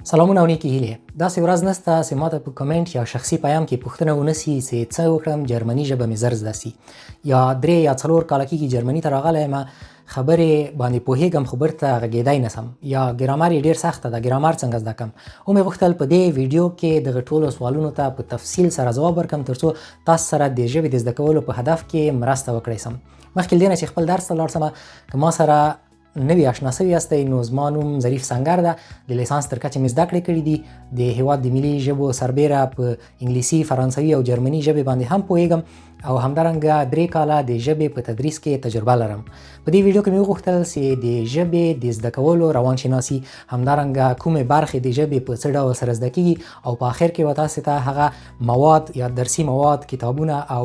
سلامونه او نیکې هیلې. داسې ورځ نسته چې ماته په کمنټ یا شخصي پیام کې پوښتنه ونه سي چې څه وکړم جرمني ژبه مې زر زده سي، یا 3 یا 4 کاله کېږي جرمني ته راغلی یم، خبرې باندې پوهېږم خو بیرته غږېدای نه سم، یا ګرامر یې ډېر سخته ده، ګرامر څنګه زده کم؟ ومې غوښتل په دې ویډیو کې دغه ټولو سوالونو ته په تفصیل سره ځواب ورکړم، ترڅو تاسو سره د ژبې د زده کولو په هدف کې مرسته وکړای سم. مخکې له دې نه چې خپل درس ته لاړ سم، که ما سره نوي آشنا سوي یاستئ، نو زما نوم ظریف سنګر ده. د لیسانس تر کچې مې زده کړې کړې دي. د هیواد د ملي ژبو سربیره په انګلیسي، فرانسوي او جرمني ژبې باندې هم پوهیږم او همدارنګه 3 کاله د ژبې په تدریس کې تجربه لرم. په دې ویډیو کې مې وغوښتل چې د ژبې د زده کولو روانشناسي، همدارنګه کومې برخې د ژبې په څه ډول سره زده کیږي او په آخر کې به تاسې ته هغه مواد یا درسي مواد، کتابونه او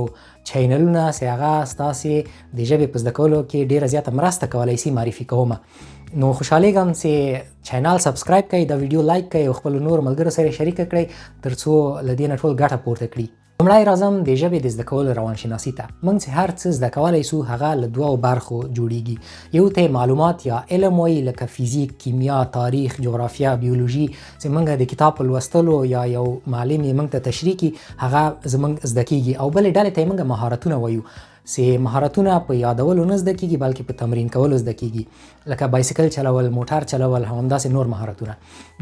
چینلونه چې هغه ستاسې د ژبې په زده کولو کې ډیره زیاته مرسته کولای سي، معرفي کوم. نو خوشحالېږم چې چینل subscribe کړئ، دا ویډیو like کړئ او خپل نور ملګرو سره شریک کړئ، ترڅو له دې نه ټول ګټه پورته کړي. لومړی راځم د ژبې د زده کولو روانشناسي ته. موږ چې هر څه زده کولای سو، هغه له دوو برخو جوړیږي. یو ته معلومات یا علم وایي، لکه فزیک، کیمیا، تاریخ، جغرافیا، بیولوژي، چې موږ د کتاب په لوستلو یا یو معلم یې موږ ته تشریح کړي، هغه زموږ زده کیږي. او بلې ډلې ته موږ مهارتونه وایو، چې مهارتونه په یادولو نه زده کیږي، بلکې په تمرین کولو زده کیږي، لکه بایسکل چلول، موټر چلول، همداسې نور مهارتونه.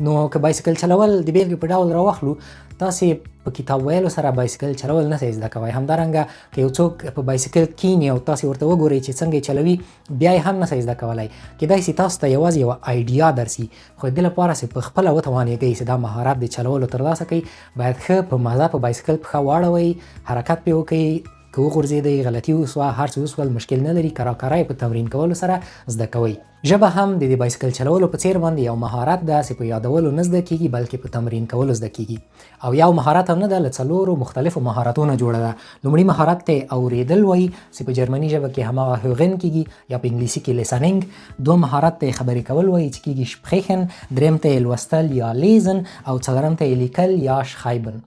نو که بایسکل چلول د بیلګې په ډول راواخلو، تاسې په کتاب ویلو سره بایسکل چلول نه سئ زده کوی. همدارنګه که یو څوک په بایسکل کینی او تاسې ورته وګورئ چې څنګه یې چلوي، بیا یې هم نه سئ زده کولای. کیدای سي تاسو ته یوازې یوه idea درسي، خو د دې لپاره چې په خپله وتوانېږئ چې دا مهارت د چلولو ترلاسه کړئ، باید ښه په مزه په بایسکل پښه واړوئ، حرکت پرې وکړئ. که وغورځېدئ، غلطي وسوه، هر څه وسول، مشکل نه لري، کرا کرا یې په تمرین کولو سره زده کوئ. ژبه هم د دې بایسکل چلولو په څیر باندې یو مهارت ده چې په یادولو نه زده کیږي، بلکې په تمرین کولو زده کیږي. او یو مهارت هم نه ده، له څلورو مختلفو مهارتونو جوړه ده. لومړي مهارت ته اوریدل وایي، چې په جرمني ژبه کې هماغه Hören کیږي یا په انګلیسي کې listening. دوهم مهارت ته خبرې کول وایي، چې کیږي Sprechen. دریم ته لوستل یا Lesen او څلورم ته لیکل یا Schreiben.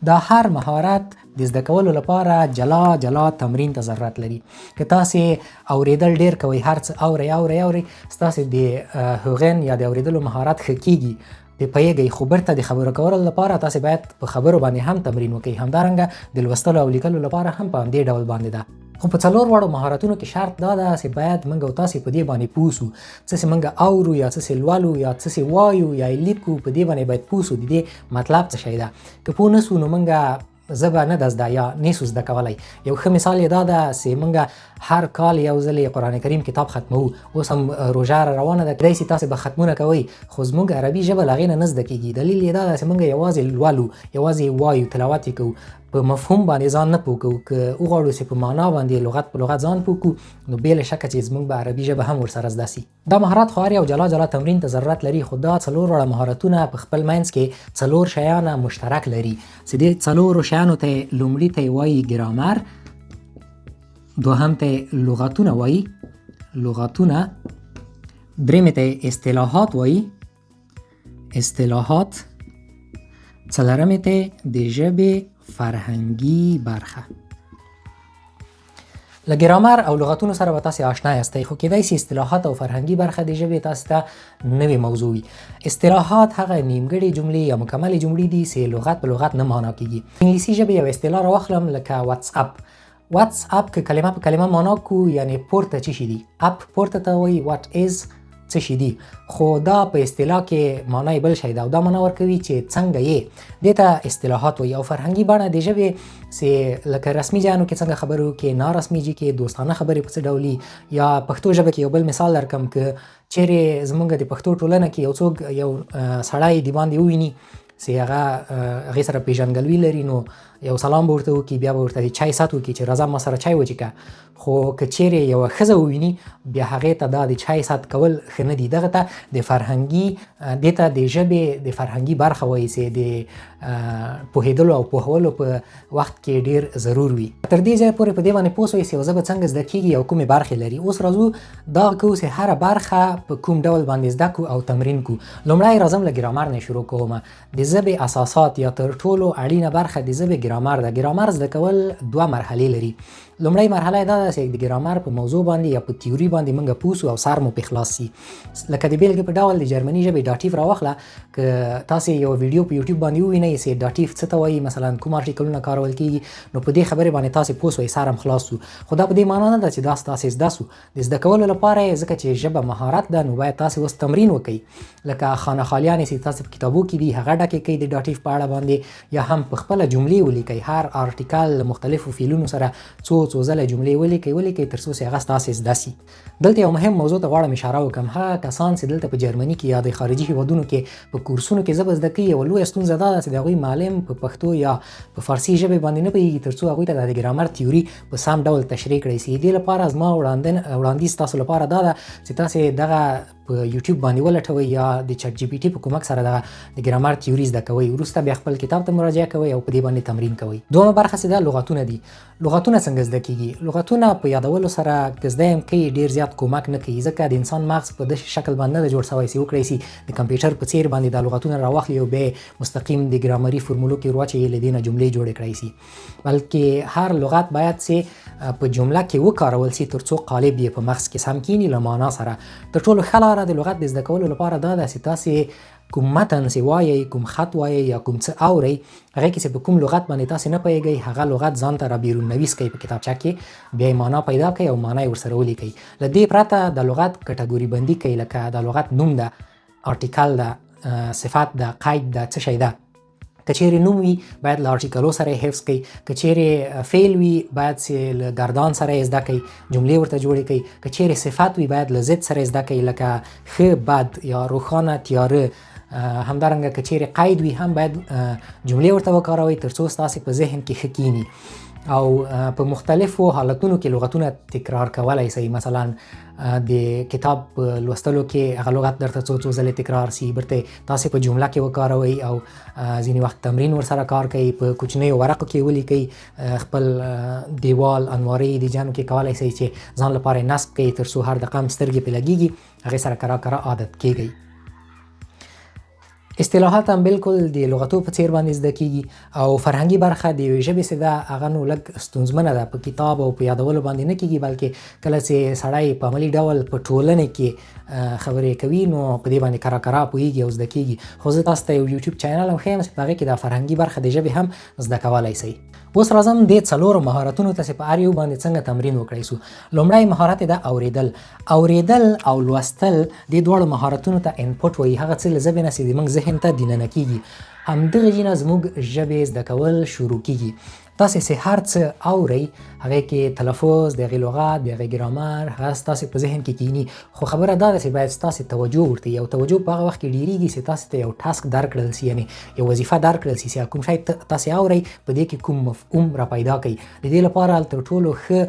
دا هر مهارت د زده کولو لپاره جلا جلا تمرین ته ضرورت لري. که تاسې اوریدل ډیر کوئ، هر څه اورئ، اورئ، اورئ، ستاسې د Hören یا د اوریدلو مهارت ښه کیږي، پرې پوهېږئ، خو بیرته د خبرو کولو لپاره تاسې باید په خبرو باندې هم تمرین وکړئ. همدارنګه د لوستلو او لیکلو لپاره هم په همدې ډول باندې ده. خو په څلور واړو مهارتونو کې شرط دا ده چې باید موږ او تاسې په دې باندې پوه سو، څه چې موږ اورو یا څه چې لولو یا څه چې وایو یا یې لیکو، په دې باندې باید پوه سو، د دې مطلب څه شی ده. که پوه نه سو، نو موږ ژبه نه ده زده یا نه سو زده کولی. یو ښه مثال یې دا ده چې موږ هر کال یو ځل قرآن کریم کتاب ختموو. اوس هم روژه را روانه ده، کیدای سي تاسې به ختمونه کوئ، خو زموږ عربي ژبه له هغې نه نه زده کیږي. دلیل یې دا ده چې موږ یوازې لولو، یوازې وایو، تلاوت یې کوو، په مفهوم باندې ځان نه پوه کوو. که وغواړو چې په معنا باندې لغت په لغت ځان پوه کړو، نو بې له شکه چې زموږ به عربي ژبه هم ورسره زده سي. دا مهارت خو هر یو جلا جلا تمرین ته ضرورت لري، خو دا څلور واړه مهارتونه په خپل منځ کې څلور شیان مشترک لري، چې دې څلورو شیانو ته لومړي ته وایي ګرامر، دوهم ته لغتونه وایي لغتونه، درېیمې ته اصطلاحات وایي اصطلاحات، څلورمې ته د ژبې فرهنګي برخه. له ګرامر او لغتونو سره به تاسې آشنا یاستئ، خو کیدای سي اصطلاحات او فرهنګي برخه د ژبې تاسې ته نوې موضوع وي. اصطلاحات هغه نیمګړې جملې یا مکملې جملې دي چې لغت په لغت نه معنا کیږي. انګلیسي ژبې یو اصطلاح راواخلم، لکه what's up. What's up که کلمه په کلمه معنا کو، یعنی پورته چی شي دي. Up پورته ته وایي، what is څه شي دي، خو دا په اصطلاح کې معنی بل شی ده او دا معنا ورکوي چې څنګه یې. دې ته اصطلاحات وایي. او فرهنګي بڼه د ژبې چې لکه رسمي ځایونو کې څنګه خبرو کې، نارسمي ځای کې دوستانه خبرې په څه ډول، یا پښتو ژبه کې یو بل مثال درکم. که چیرې زمونږ د پښتو ټولنه کې یو څوک یو سړی د باندې وویني چې هغه هغې سره پیژندګلوي لري، نو یو سلام به ورته وکړي، بیا به ورته د چای ست وکړي چې راځه ما سره چای وچکه. خو که چیرې یوه ښځه وویني، بیا هغې ته دا د چای ست کول ښه نه دي. دغه ته د فرهنګي، دې ته د ژبې د فرهنګي برخه وایي چې د پوهېدلو او پوهولو په وخت کې ډیر ضرور وي. تر دې ځایه پورې په دې باندې پوه سوئ چې یوه ژبه څنګه زده کیږي او کومې برخې لري. اوس راځو دا کوو چې هره برخه په کوم ډول باندې زده کو او تمرین کو. لومړی راځم له ګرامر نه شروع کوم. د ژبې اساسات یا تر ټولو اړینه برخه د ژبې ګرامر ده. ګرامر زده کول دوه مرحلې لري. لومړۍ مرحله دا ده چې د ګرامر په موضوع باندې یا په تیوري باندې موږ پوه سو او سر مو پې خلاص سي. لکه د بېلګې په ډول د جرمني ژبې Dativ راواخله، که تاسې یوه ویډیو په یوټیوب باندې ووینئ چې Dativ څه ته وایي، مثلا کوم آرټیکلونه کارول کیږي، نو په دې خبرې باندې تاسې پوه سوئ، سر هم خلاص سو. خو دا په دې معنا نه ده چې دا ستاسې زده سو. د زده کولو لپاره یې ځکه چې ژبه مهارت ده، نو باید تاسې اوس تمرین وکړئ. لکه خانه خالیانې چې تاسې په کتابو کې دي هغه ډکې کړئ د Dativ په اړه باندې، یا هم په خپله جملې ولیکئ. هر آرټیکل له مختلفو فعلونو سره څو څو ځله جملې ولیکئ ولیکئ تر څو چې هغه ستاسې زده سي. دلته یو مهم موضوع ته غواړم اشاره وکړم. هغه کسان چې دلته په جرمني کې یا د خارجي هیوادونو کې په کورسونو کې ژبه زده کوي، یوه لویه ستونزه دا ده چې د هغوی معلم په پښتو یا په فارسي ژبې باندې نه پوهېږي تر څو هغوی ته د ګرامر تیوري په سم ډول تشریح کړئ سي. دې لپاره زما وړاندیز تاسو لپاره دا ده چې تاسې دغه په یوټیوب باندې ولټوئ یا د ChatGPT په کومک سره دغه د ګرامر تیوري زده کوئ، وروسته بیا خپل کتاب ته مراجعه کوئ او په دې باندې تمرین کوئ. دوهمه برخه چې ده لغتونه دي. لغتونه څنګه زده کیږي؟ لغتونه په یادولو سره که زده هم کوي ډیر زیات کومک نه کوي، ځکه د انسان مغز په داسې شکل باندې نه ده جوړ سوی چې وکړای سي د کمپیوټر په څیر باندې دا لغتونه راواخلي او بیا مستقیم د ګرامري فورمولو کې ورواچوي، له دې نه جملې جوړې کړای سي. بلکې هر لغت باید چې په جمله کې وکارول سي تر څو قالب یې په مغز کې سم کیني له معنا سره. تر ټولو ښه لاره د لغت د زده کولو لپاره دا ده چې تاسې کوم متن چې وایئ، کوم خط وایئ یا کوم څه اورئ، هغې کې چې په کوم لغت باندې تاسې نه پوهېږئ هغه لغت ځان ته را بیرون نویس کړئ په کتابچه کې، بیا یې معنا پیدا کړئ او معنا یې ورسره ولیکئ. له دې پرته د لغت کټګوري بندي کړئ، لکه د لغت نوم ده، آرټیکل ده، صفت ده، قید ده، څه شی ده. که چیرې نوم وي باید له آرټیکلو سره یې حفظ کړئ، که چیرې فعل وي باید چې له ګردان سره یې زده کړئ، جملې ورته جوړې کړئ. که چیرې صفت وي باید له ضد سره یې زده کړئ، لکه ښه بد یا روښانه تیاره. همدارنګه که چیرې قید وي هم باید جملې ورته وکاروئ تر څو ستاسې په ذهن کې ښه کیني. او په مختلفو حالتونو کې لغتونه تکرار کولای سئ. مثلا د کتاب په لوستلو کې هغه لغت درته څو څو ځلې تکرار سي، بیرته تاسې په جمله کې وکاروئ او ځینې وخت تمرین ورسره کار کوئ، په کوچنیو ورقو کې ولیکئ، خپل دیوال انوارۍ د جنو کې کولای سئ چې ځان لپاره یې نصب کړئ تر څو هر دقه هم سترګې پرې لګېږي، هغې سره کرا کرا عادت کېږئ. اصطلاحات هم بالکل د لغتو په څیر باندې زده کیږي. او فرهنګي برخه د یوې ژبې څه ده هغه نو لږ ستونزمنه ده، په کتاب او په یادولو باندې نه کیږي، بلکې کله چې سړی په عملي ډول په ټولنې کې خبرې کوي نو په دې باندې کرا کرا پوهیږي او زده کیږي. خو زه تاسو ته یو یوټیوب چینل هم ښیم چې په هغې کې دا فرهنګي برخه د ژبې هم زده کولی سئ. اوس راځم دې څلورو مهارتونو ته چې په هر یو باندې څنګه تمرین وکړای سو. لومړی مهارت ده اوریدل. اوریدل او لوستل دې دواړو مهارتونو ته input وایي، هغه څه له ژبې نه چې زموږ ذهن ته دننه کیږي، همدغه جینه زموږ ژبې زده کول شروع کیږي. تاسې چې هر څه اورئ هغې کې تلفظ، د هغې لغت، د هغې ګرامر، هغه ستاسې په ذهن کې کیني. خو خبره دا ده چې باید ستاسې توجه ورته وي، او توجه په هغه وخت کې ډېرېږي چې تاسې ته یو task درکړل سي، یعنې یو وظیفه درکړل سي چې کوم شی تاسې اورئ په دې کې کوم مفهوم را پیدا کړئ. د دې لپاره تر ټولو ښه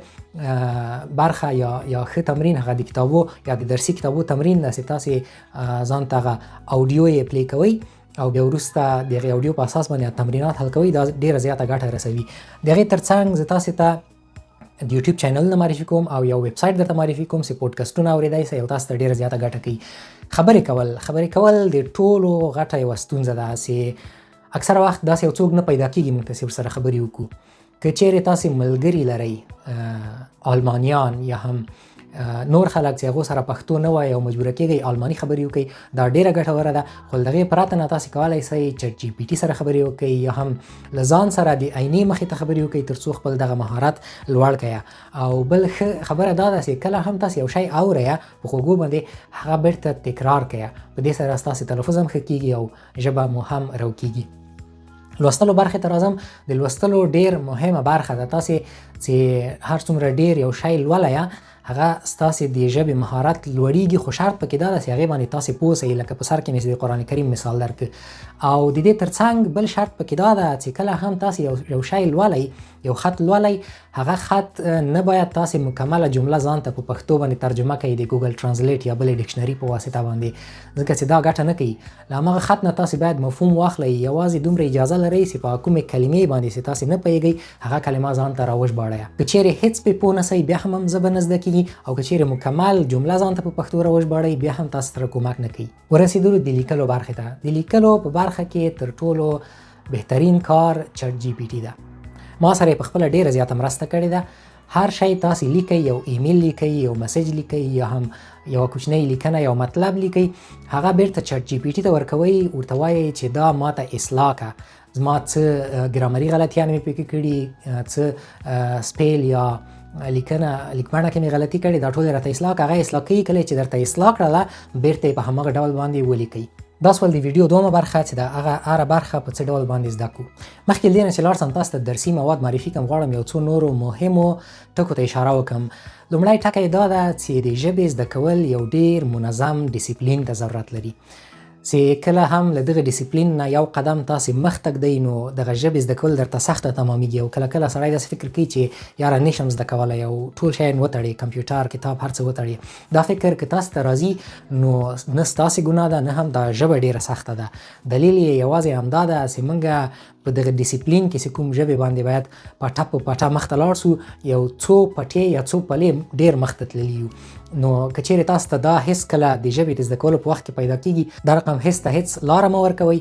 برخه یا ښه تمرین هغه د کتابو یا د درسي کتابو تمرین ده چې تاسې ځان ته هغه audio یې play کوئ او بیا وروسته د هغې audio په اساس باندې تمرینات حل کوئ، دا ډېره زیاته ګټه رسوي. د هغې ترڅنګ زه تاسې ته د یوټیوب چینلونه معرفي کوم او یو ویب سایټ درته معرفي کوم چې پودکاسټونه اورېدای سئ او تاسو ته ډېره زیاته ګټه کوي. خبرې کول، خبرې کول د ټولو غټه یوه ستونزه ده چې اکثره وخت داسې یو څوک نه پیدا کېږي موږ ته چې ورسره خبرې وکړو. که چیرې تاسې ملګري لرئ، آلمانیان یا هم نور خلک چې هغو سره پښتو نه وایي او مجبوره کېږئ آلماني خبرې وکړئ، دا ډېره ګټوره ده. خو له دغې پرته نه تاسې کولی سئ ChatGPT سره خبرې وکړئ یا هم له ځان سره د آینې مخې ته خبرې وکړئ تر څو خپل دغه مهارت لوړ کړئ. او بل ښه خبره دا ده چې کله هم تاسې یو شی اورئ په خوږو باندې هغه بیرته تکرار کړئ، په دې سره ستاسې تلفظ هم ښه کېږي او ژبه مو هم رو کېږي. لوستلو برخې ته راځم. د لوستلو ډېر مهمه برخه ده. تاسې چې هر څومره ډېر یو شی لولئ هغه ستاسې د ژبې مهارت لوړیږي، خو شرط پکې دا ده چې هغې باندې تاسې پوه سئ، لکه په سر کې مې چې د قرآن کریم مثال درکړ. او د دې ترڅنګ بل شرط پکې دا ده چې کله هم تاسې یو شی لولئ، یو خط لولئ، هغه خط نه باید تاسې مکمله جمله ځان ته په پښتو باندې ترجمه کړئ د Google Translate یا بلې dictionary په واسطه باندې، ځکه چې دا ګټه نه کوي. له هماغه خط نه تاسې باید مفهوم واخلئ، یوازې دومره اجازه لرئ چې په کومې کلمې باندې چې تاسې نه پوهېږئ هغه کلمه ځان ته راوژباړئ. که چیرې هېڅ پرې پوه نه سئ بیا هم ژبه نه زده کېږي، او که چیرې مکمل جمله ځان ته په پښتو راوژباړئ بیا هم تاسو سره کومک نه کوي. ورسېدلو د لیکلو برخې ته. د لیکلو په برخه کې تر ټولو بهترین کار ChatGPT ده. ما سره یې په خپله ډېره زیاته مرسته کړې ده. هر شی تاسې لیکئ، یو ایمیل لیکئ، یو message لیکئ، یا هم یوه کوچنۍ لیکنه، یو مطلب لیکئ، هغه بیرته ChatGPT ته ورکوئ، ورته وایئ چې دا ماته اصلاح که، زما څه ګرامري غلطیانې مې پکې کړي، څه spell یا لیکنه لیکبڼه کې مې غلطي کړې، دا ټول راته اصلاح که. هغه اصلاح کوي، کله چې درته اصلاح کړله بیرته یې په هماغه ډول باندې ولیکئ. دا سول د ویډیو دومه برخه چې د هغه هره برخه په څه ډول باندې زده کړو. مخکې له دې نه چې لاړ شم تاسو ته درسي مواد معرفي کړم، غواړم یو څو نورو مهمو ټکو ته اشاره وکړم. لومړی ټکی دا ده چې د ژبې زده کول یو ډیر منظم ډیسپلین ته ضرورت لري، چې کله هم له دغه ډیسپلین نه یو قدم تاسې مخته ږدئ نو دغه ژبې زده کول درته سخته تمامېږي. او کله کله سړی داسې فکر کوي چې یاره نشم زده کولی او ټول شیان وتړي، کمپیوټر، کتاب، هر څه وتړي. دا فکر که تاسې ته راځي نو نه ستاسې ګناه ده، نه هم دا ژبه ډېره سخته ده. دلیل یې یوازې همدا ده چې موږ په دغه ډیسپلین کې چې کوم ژبې باندې باید پټه په پټه مخته لاړ سو، یو څو پټې یا څو پلې ډېر مخته تللي یو. نو که چیرې تاسو ته دا هیڅ کله د ژبې د زده کولو په وخت کې پیدا کیږي، دا رقم هیڅ ته هیڅ لاره مه ورکوئ.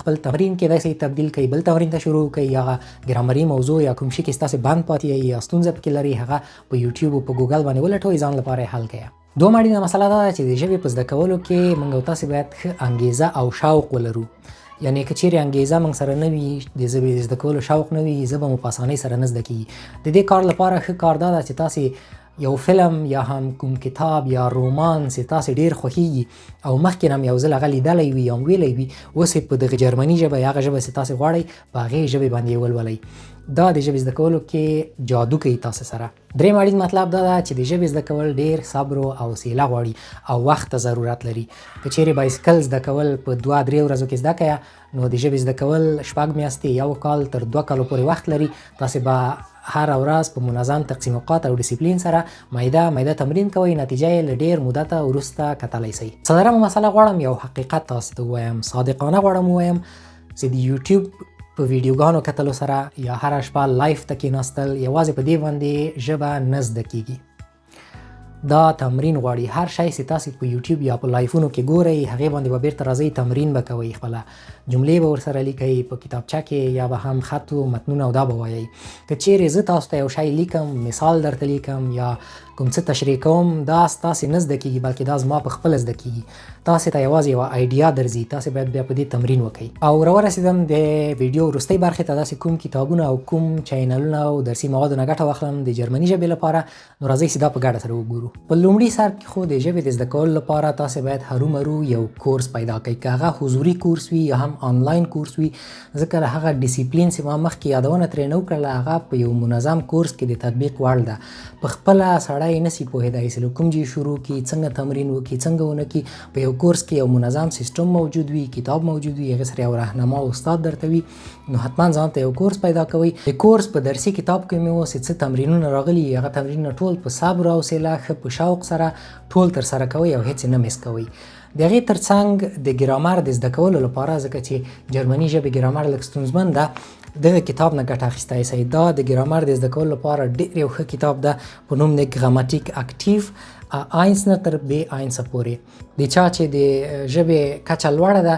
خپل تمرین کېدای شي تبدیل کړئ، بل تمرین ته شروع کړئ، یا ګرامري موضوع یا کوم شي کې ستاسې بند پاتې یا ستونزه پکې لرئ هغه په یوټیوب او په ګوګل باندې ولټوئ، ځان لپاره یې حل کړئ. دومره اړینه مسله دا ده چې د ژبې په زده کولو کې موږ او تاسې باید ښه انګیزه او شوق ولرو. یعنې که چیرې انګیزه موږ سره نه وي، د ژبې د زده کولو شوق نه وي، ژبه مو په اسانۍ سره نه زده کیږي. د دې کار لپاره ښه کار دا ده چې تاسې یو فلم یا هم کوم کتاب یا رومان چې تاسې ډیر خوښیږي او مخکې هم یو ځل هغه لیدلی وي یا هم ویلی وي، اوس یې په دغه جرمني ژبه یا هغه ژبه چې تاسې غواړئ په هغې ژبې باندې یې ولولئ. دا د ژبې زده کولو کې جادو کوي تاسې سره. دریم اړین مطلب دا ده چې د ژبې زده کول ډیر صبر او حوصله غواړي او وخت ته ضرورت لري. که چیرې بایسکل زده کول په 2-3 ورځو کې زده کړئ، نو د ژبې زده کول 6 میاشتې، 1 کال تر 2 کالو پورې وخت لري. تاسې به هره ورځ په منظم تقسیم اوقات او ډیسپلین سره میده میده تمرین کوئ، نتیجه یې له ډیر مدته وروسته کتلی سئ. څلورمه مسله غواړم یو حقیقت تاسو ته ووایم، صادقانه غواړم ووایم چې د یوټیوب په ویډیوګانو کتلو سره یا هره شپه live ته کېناستل یوازې په دې باندې ژبه نه زده کیږي. دا تمرین غواړي. هر شی چې تاسې په یوټیوب یا په live ونو کې ګورئ هغې باندې به بیرته راځئ، تمرین به کوئ، خپله جملې به ورسره لیکئ په کتابچه کې یا به هم خط و متنونه او دا به وایئ. که چیرې زه تاسو ته یو شی لیکم، مثال درته لیکم یا کوم څه تشریح کوم، دا ستاسې نه زده کیږي، بلکې دا زما په خپله زده کیږي. تاسې ته یوازې یوه idea درځي، تاسې باید بیا په دې تمرین وکئ. او راورسېدم د ویډیو وروستۍ برخې ته، داسې کوم کتابونه او کوم چینلونه او درسي موادو نه ګټه واخلم د جرمني ژبې لپاره، نو راځئ چې دا په ګډه سره وګورو. په لومړي سر کې خو د ژبې د زده کولو لپاره تاسې باید هرومرو یو کورس پیدا کړئ، که هغه حضوري کورس وي یا هم آنلاین کورس وي، ځکه له هغه ډیسپلین چې ما مخکې یادونه ترې نه وکړله هغه په یو منظم کورس کې د تطبیق وړ ده. په خپله سړی نه سي پوهېدای چې له کوم ځای شروع کړي، څنګه تمرین وکړي، څنګه ونه کړي. په یو کورس کې یو منظم سیستم موجود وي، کتاب موجود وي، هغې سره یو رهنما استاد درته وي، نو حتما ځان ته یو کورس پیدا کوئ. د کورس په درسي کتاب کې مې اوس څه تمرینونه راغلي، هغه تمرینونه ټول په صبر او حوصله، ښه په شوق سره ټول ترسره کوئ او هېڅ نه miss کوئ. د هغې ترڅنګ د ګرامر د زده کولو لپاره، ځکه چې جرمني ژبې ګرامر لږ ستونزمن ده، دغه کتاب نه ګټه اخیستی سئ. دا د ګرامر د زده کولو لپاره ډېر یو ښه کتاب ده په نوم د Grammatik aktiv A1 نه تر B1 پورې. د چا چې د ژبې کچه لوړه ده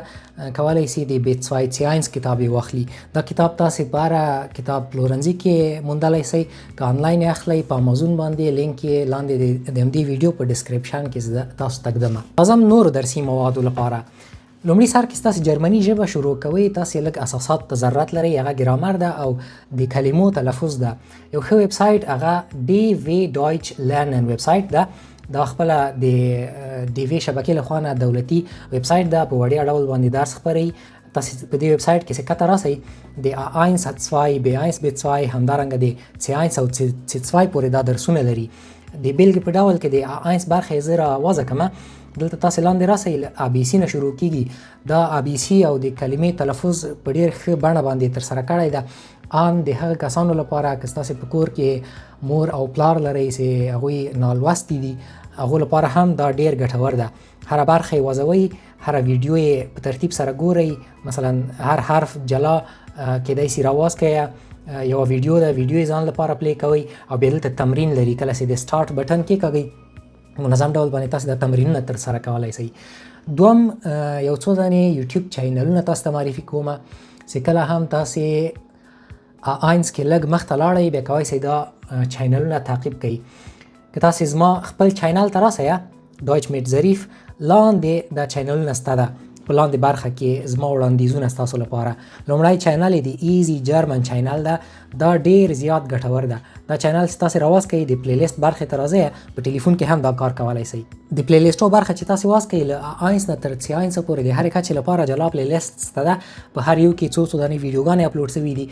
کولی سي د B2 C1 کتاب یې واخلي. دا کتاب تاسې په هره کتاب پلورنځي کې موندلی سئ، که آنلاین یې اخلئ په امازون باندې لینک یې لاندې د همدې ویډیو په description کې زه تاسو ته ږدم. لازم نورو درسي موادو لپاره لومړي سر کې ستاسې جرمني ژبه شروع کوئ، تاسې لږ اساسات ته ضرورت لرئ، هغه ګرامر ده او د کلمو تلفظ ده. یو ښه ویب سایټ هغه DW Deutsch lernen ویب سایټ ده. دا خپله د DW شبکې له خوا نه دولتي ویب سایټ ده، په وړیا ډول باندې درس خپروي. تاسې په دې ویب سایټ کې چې کته راسئ د A1 A2 B1 B2 همدارنګه د C1 او C2 پورې دا درسونه لري. د بېلګې په ډول کې د A1 برخه یې زه را وازه کړم، دلته تاسې لاندې راسئ له ABC نه شروع کیږي. دا ABC او د کلمې تلفظ په ډېر ښه بڼه باندې ترسره کړی ده. آن د هغه کسانو لپاره که ستاسې په کور کې مور او پلار لرئ چې هغوی نالوستي دي، هغو لپاره هم دا ډېر ګټور ده. هره برخه یې وازوئ، هره ویډیو یې په ترتیب سره ګورئ، مثلا هر حرف جلا کیدای سي راواز کړئ، یوه ویډیو ده، ویډیو یې ځان لپاره play کوئ او بیا دلته تمرین لري. کله چې د start button کېکاږئ منظم ډول باندې تاسو دا تمرینونه ترسره کولی سئ. دوم یو څو دانې یوټیوب چینلونه تاسو ته معرفي کومه چې کله هم تاسې A1 کې لږ مخته لاړئ بیا کولی سئ دا چینلونه تعقیب کړئ. که تاسو زما خپل چینل ته راسئ، Deutsch mit ظریف، لاندې دا چینلونه سته ده. په لاندې برخه کې زما وړاندیزونه ستاسو لپاره، لومړی چینل د Easy German چینل ده. دا ډیر زیات ګټور ده. دا چینل چې تاسو راواز کړئ، د playlist برخې ته راځئ. په ټلیفون کې هم دا کار کولای شئ. د playlist و برخه چې تاسو واز کړئ، له A eins نه تر C eins پورې د هرې کچې لپاره جلا playlist شته ده. په هر یو کې څو څو دانې ویډیوګانې اپلوډ شوي دي.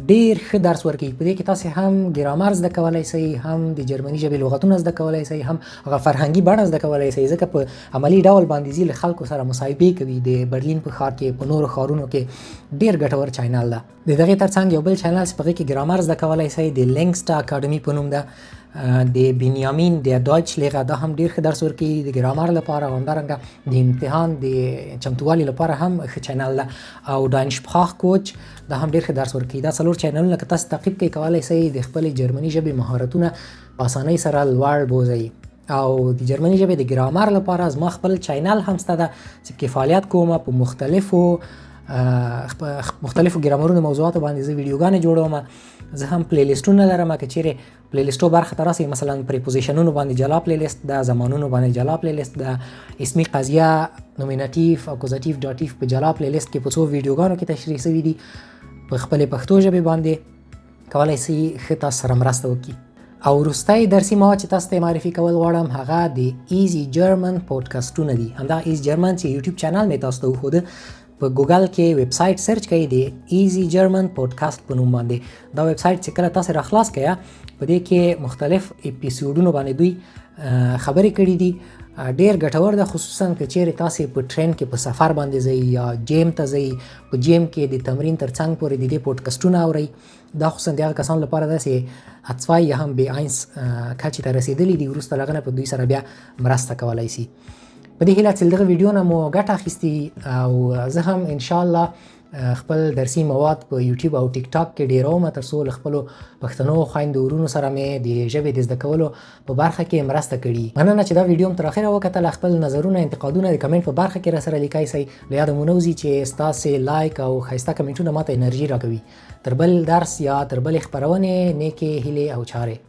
ډیر ښه درس ورکوي. په دې کې تاسو هم ګرامر زده کولای شئ، هم د جرمني ژبې لغتونه زده کولای شئ، هم هغه فرهنګي بڼه زده کولای شئ، ځکه په عملي ډول باندې ځي، له خلکو سره مصاحبې کوي، د برلین په ښار کې، په نورو ښارونو کې. ډیر ګټور چینل ده. د دغې ترڅنګ یو بل چینل چې په هغې کې ګرامر زده کولای شئ، د لینګسټا اکاډمي په نوم ده، د بنیامین د Deutschlehrer. دا هم ډیر ښه درس ورکوي د ګرامر لپاره او همدارنګه د امتحان د چمتووالي لپاره هم ښه چینل ده. او Dein Sprachcoach، دا هم ډیر ښه درس ورکوي. دا څلور چینلونه که تاسو تعقیب کړئ، کولای شئ د خپلې جرمني ژبې مهارتونه په اسانۍ سره لوړ بوځئ. او د جرمني ژبې د ګرامر لپاره زما خپل چینل هم شته ده چې پکې فعالیت کوم. په مختلفو ګرامرونو موضوعاتو باندې زه ویډیوګانې جوړوم. زه هم playlist ونه لرم. که چیرې playlist و برخه ته راسئ، مثلا Präposition ونو باندې جلا playlist ده، زمانونو باندې جلا playlist ده، اسمي قضیه، Nominativ، Akkusativ، Dativ په جلا playlist کې په څو ویډیوګانو کې تشریح شوي دي په خپلې پښتو ژبې باندې. کولای شئ ښه تاسو سره مرسته وکړي. او وروستی درسي مواد چې تاسو ته معرفي کول غواړم، هغه د Easy German پودکاسټونه دي. همدا Easy German چې یوټیوب چینل مې تاسو ته وښوده، په ګوګل کې ویب سایټ search کړئ د Easy German Podcast په نوم باندې. دا ویب سایټ چې کله تاسو راخلاص کړئ، په دې کې مختلف اپیزودونو باندې دوی خبرې کړې دي. ډیر ګټور ده، خصوصا که چیرې تاسو په train کې په سفر باندې ځئ یا gym ته ځئ، په gym کې د تمرین تر څنګ پورې د دې پودکاسټونه اورئ. دا خصوصا د هغه کسانو لپاره ده چې A zwei یا هم B eins کچې ته رسېدلي دي. وروسته له هغه نه په دوی سره بیا مرسته کولای شي. په دې هیله چې دغه ویډیو نه مو ګټه اخیستي. او زه هم ان شاء الله خپل درسي مواد په یوټیوب او ټیک ټاک کې ډیروم، تر څو له خپلو پښتنو خویندو ورونو سره مې د ژبې د زده کولو په برخه کې مرسته کړي. مننه چې دا ویډیو هم تر اخره وکتله. خپل نظرونه، انتقادونه د کمنټ په برخه کې را سره لیکای شئ. له یاده مو نه وځي چې ستاسې لایک او ښایسته کمنټونه ماته انرژي راکوي. تر بل درس یا تر بلې خپرونې، نیکې هیلې او چارې.